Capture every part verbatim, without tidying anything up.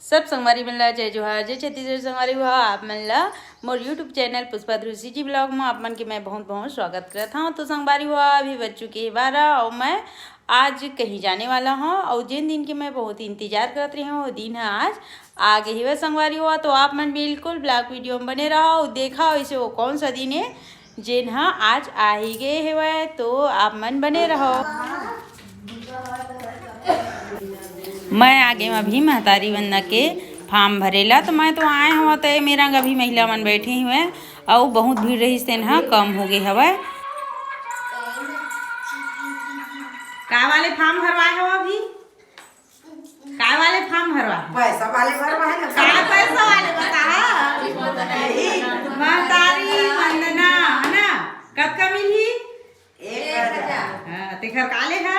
सब संगवारी मन ला जय जोहार, जय छत्तीसगढ़। संगवारी हो, आप मन ला मोर YouTube चैनल पुष्पा ध्रुव CG vlog में आप मन के मैं बहुत बहुत स्वागत करत हूँ। तो संगवारी हो, अभी बज चुके हैं बारह और मैं आज कहीं जाने वाला हूँ और जिन दिन के मैं बहुत इंतजार करत रही हूँ, वो दिन है आज आ गए हवे संगवारी हो। तो आप मन बिल्कुल vlog video में बने रहो और देखा वैसे वो कौन सा दिन है जेन ह आज आ ही गे हेवय, तो आप मन बने रहो। मैं आ गे अभी महतारी वंदना के फॉर्म भरे ला, तो मैं तो आए हवं, तो ए मेरा अभी महिला मन बैठे हुए अउ बहुत भीड़ रहिस, तेन ह कम हो गे हवय। का वाले फॉर्म भरवाए हव अभी? काय वाले फॉर्म भरवा? पैसा वाले भरवा है ना। काय पैसा वाले बता हा? यही। महतारी वंदना, है ना? कतका मिलही? एक हजार। हाँ, तेखर काले हा?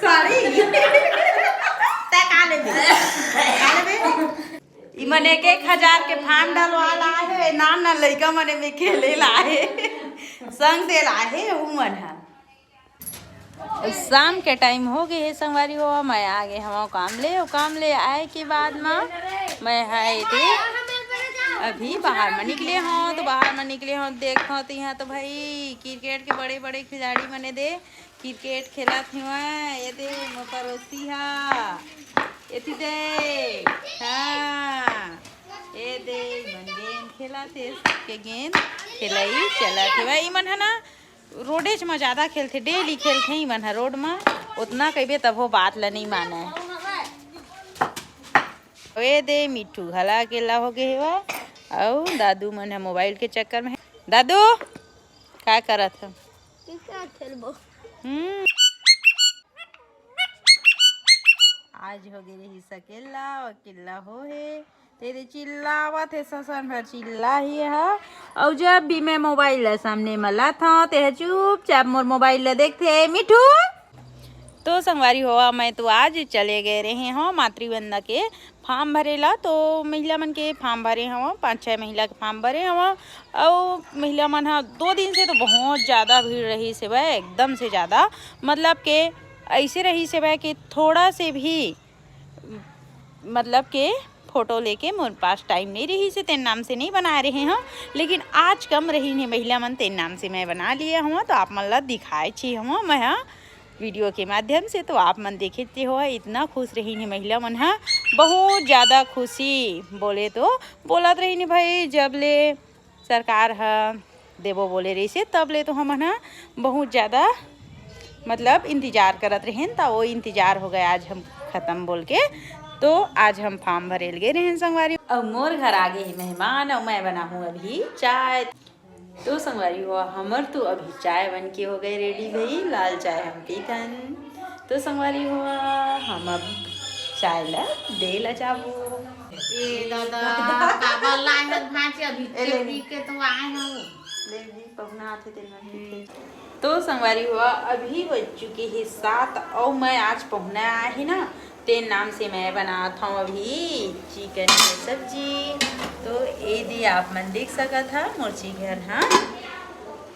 साड़ी। तै का लेबे? का लेबे? ई मन एक एक हजार के फॉर्म डलवा ला हे, नान नान लइका मने में खेले ला हे, संग दे ला हे, उ मन हा। शाम के टाइम हो गए हे संगवारी हो, मैं आ गए हवं काम ले। अउ काम ले आए के बाद म मैं हा एदे अभी बाहर म निकले हवं, तो बाहर म निकले हवं, देखत हवं तो यहाँ तो भाई क्रिकेट के बड़े बड़े खिलाड़ी मने दे क्रिकेट खेलत हवय। एदे मोर पड़ोसी हा, एती दे, हाँ, एदे मन गेंद खेलत हे, सबके गेंद खेलई चलत हवय। ई मन ह ना रोडेच म जादा खेलथे, डेली खेलथे ही मन ह रोड म, ओतना कहिबे तभो बात ल नइ मानय। ए दे मिठू घला अकेला हो गे हेवय, अउ दादू मन ह मोबाइल के चक्कर में हे। दादू, का करत ह? क्रिकेट खेलबो। हम्म। आज हो गे रही सकेला, अकेला हो हे। तेरे चिल्लावत हे, ससन भर चिल्ला ही हा। अउ जब भी मैं मोबाइल ला सामने म लाथव, तेह चुपचाप मोर मोबाइल ला देखथे। मिठू, तो संगवारी हो, मैं तो आज चले गए रहे हव मातृवंदना के फॉर्म भरे ला। तो महिला मन के फॉर्म भरे हव, पाँच छः महिला के फॉर्म भरे हव। अउ महिला मन ह दो दिन से तो बहुत ज़्यादा भीड़ रहिस हेवय, एकदम से ज़्यादा, मतलब के ऐसे रहिस हेवय कि थोड़ा से भी मतलब के फोटो लेके मोर पास टाइम नइ रहिस हे, तेन नाम से नइ बनाए रहे हव, लेकिन आज कम रहिन हे महिला मन, तेन नाम से मैं बना लिए हव। तो आप मन ला दिखाए चे हव मैं ह वीडियो के माध्यम से, तो आप मन देखे चे हो, इतना खुश रहिन हे महिला मन ह, बहुत ज़्यादा खुशी बोले तो बोलत रहिन हे भाई, जब ले सरकार ह देबो बोले रहिसे, तब ले तो हमन ह बहुत ज़्यादा मतलब इंतजार करत रहेन, त वो इंतजार हो गए आज हम खत्म बोल के। तो आज हम फॉर्म भरे ल गे रहेन संगवारी, अउ मोर घर आगे ही मेहमान, अउ मैं बनाहूँ अभी चाय। तो संगवारी हो, हमर तो अभी चाय बन के हो गए रेडी भई, लाल चाय हम पीथन। तो संगवारी हो, हम अब चाय ला दे ला जाबो। ए दादा, काबर लाए हस भांचे? अभी ए ले ले। पी के तो आए हव। ले भी पहुना आथे तेन मन पीथे। तो संगवारी हो, अभी बज चुके हे सात, अउ मैं आज पहुना आए हे ना, तेन नाम से मैं बनात हव अभी चिकन के सब्जी। तो ए दे आप मन देख सकत हा मोर चिकन हा।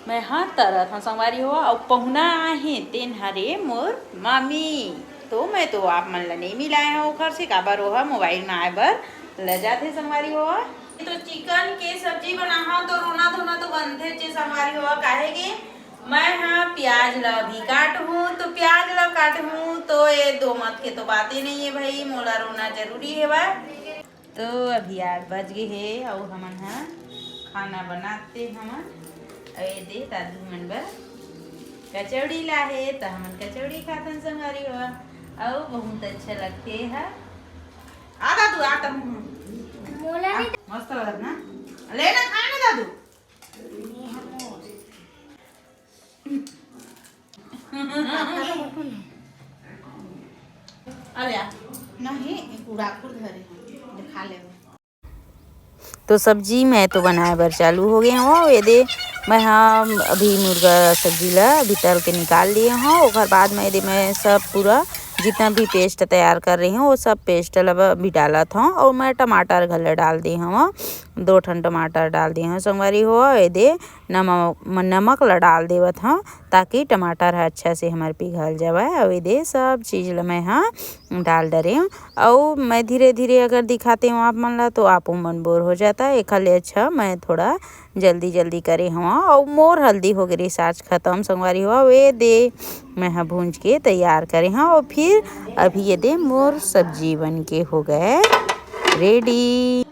मैं हा तरत हव संगवारी हो, अउ पहुना आहे तेन हरे मोर मामी। तो मैं तो आप मन ला नइ मिलाए हव ओखर से, काबर ओहा मोबाइल में आए बर ल जाथे संगवारी हो। तो चिकन के सब्जी बनाहा तो रोना धोना तो बनथे चे संगवारी हो, काहे के मैं हा प्याज ला भी काटहूँ, तो प्याज ला काटहूँ तो ये दो मत के तो बाते नइ हे भाई, मोला रोना जरूरी हेवय। तो अभी आठ बज गे हे अउ हमन ह खाना बनाते हमन। अउ ये दे दादू मन बर कचौड़ी लाहे, त हमन कचौड़ी खाथन संगवारी हो। अउ बहुत अच्छा लगथे ह। आ दादू, आ तब मोला आ, नहीं। मस्त लगत ना। ले ना, खा ना दादू। अरे यार, नहीं, एक उड़ाखुर धरे हैं, दिखा ले। तो सब्जी मैं तो बनाए बर चालू हो गए हूँ। ये दे, मैं हाँ अभी मुर्गा सब्जी ला अभी तल के निकाल लिए हूँ। ओकर बाद में ये दे मैं सब पूरा जितना भी पेस्ट तैयार कर रही हूँ, वो सब पेस्ट ला अभी डालत हूँ। और मैं टमाटर घल डाल दे हूँ, दो ठन टमाटर डाल दे हूँ संगवारी हो। ये दे नमक, नमक ला डाल देवत हव, ताकि टमाटर ह अच्छा से हमर पिघल जावय। अउ एदे सब चीज ल मैं ह डाल डरे हूँ। अउ मैं धीरे धीरे अगर दिखाते हूँ आप मन ला, तो आपो मन बोर हो जाता। एखर ले अच्छा मैं थोड़ा जल्दी जल्दी करे हूँ। अउ मोर हल्दी हो गई रिचार्ज खत्म संगवारी हो। अउ ये दे मैं ह भूंज के तैयार करे हूँ। अउ फिर अभी ये दे मोर सब्जी बन के हो गए रेडी।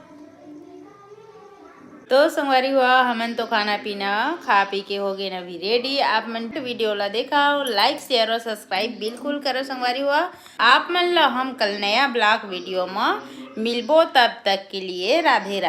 तो संगवारी हुआ, हमन तो खाना पीना खा पी के हो गए ना अभी रेडी। आप मन वीडियो ला देखा, लाइक, शेयर और सब्सक्राइब बिल्कुल करो संगवारी हुआ। आप मन ला हम कल नया ब्लॉग वीडियो में मिलबो, तब तक के लिए राधे राधे।